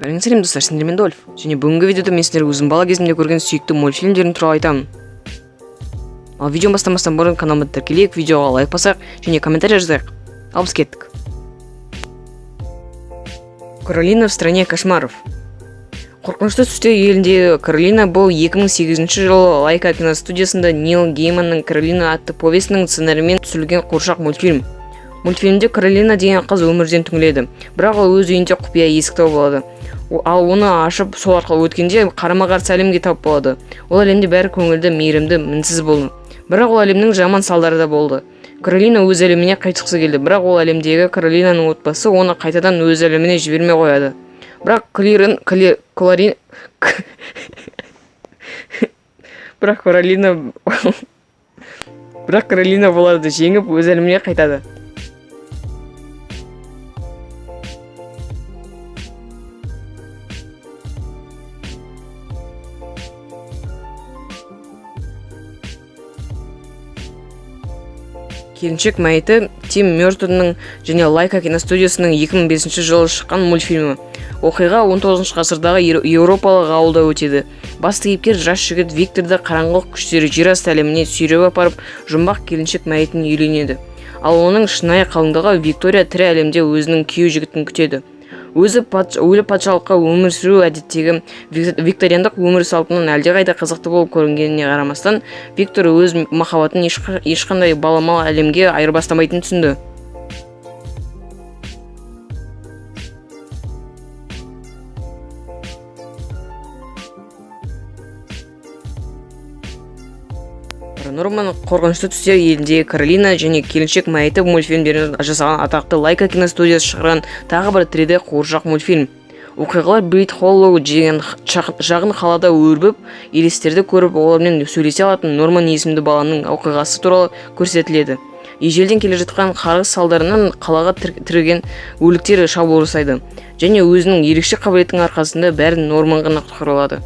Бәріңе сәлем, достар, сендермен Дольф. Және бүгінгі видеода мен сіздерге өзім бала кезімде көрген сүйікті мультфильмдерім туралы айтамын. Ал видеоны бастамастан бұрын каналыма тіркелейік, видеоға лайк басайық және комментарий жазайық. Ал біз кеттік. Каролина в стране кошмаров. Қорқынышты түстер еліндегі Каролина бұл 2008 жылы Лайка киностудиясында Нил Гейманның Каролина атты повесінің сценарийімен түсірілген қуыршақ мультфильм. Мультфильмде Каролина деген қыз өмірден түңіледі, бірақ ол өз үйінде құпия есік тауып алады. Ал оны ашып, сол арқылы өткенде қарама-қарсы әлемге тап болады. Ол әлемде бәрі көңілді, мейірімді, мінсіз болды. Бірақ ол әлемнің жаман салдары да болды. Каролина өз әлеміне қайтқысы келді, бірақ ол әлемдегі Каролинаның отбасы оны қайтадан өз әлеміне жібермей қояды. Бірақ Клирин, Кли, Кларин, бірақ Каролина, бірақ Каролина оларды жеңіп, өз әлеміне қайтады. Келіншек мәйіті Тим Мертонның және Лайка киностудиясының 2005 жылы шыққан мультфильмі. Оқиға 19 ғасырдағы еуропалық ауылда өтеді. Басты кейіпкер жас жігіт Викторды қараңғылық күштері жер асты әлеміне сүйреп апарып, жұмбақ келіншек мәйітін үйленеді. Ал оның шынайы қалыңдығы Виктория тірі әлемде өзінің күйеу жігітін күтеді. Өзі өлі патшалыққа өмір сүру әдеттегі викториандық өмір салтынан әлдеқайда қызықты болып көрінгеніне қарамастан, Виктор өз махаббатын ешқандай баламалы әлемге айырбастамайтынын түсінді. Паранорман қорқынышты түстер еліндегі Каролина және келіншек мәйіті мультфильмдерін жасаған атақты Лайка киностудиясы шығарған тағы бір 3D қуыршақ мультфильм. Оқиғалар Брит Холлоу деген шағын қалада өрбіп, елестерді көріп, олармен сөйлесе алатын Норман есімді баланың оқиғасы туралы көрсетіледі. Ежелден келе жатқан қарғыс салдарынан қалаға тірілген өліктер шабуыл жасайды және өзінің ерекше қабілетінің арқасында бәрін Норман ғана құтқара алады.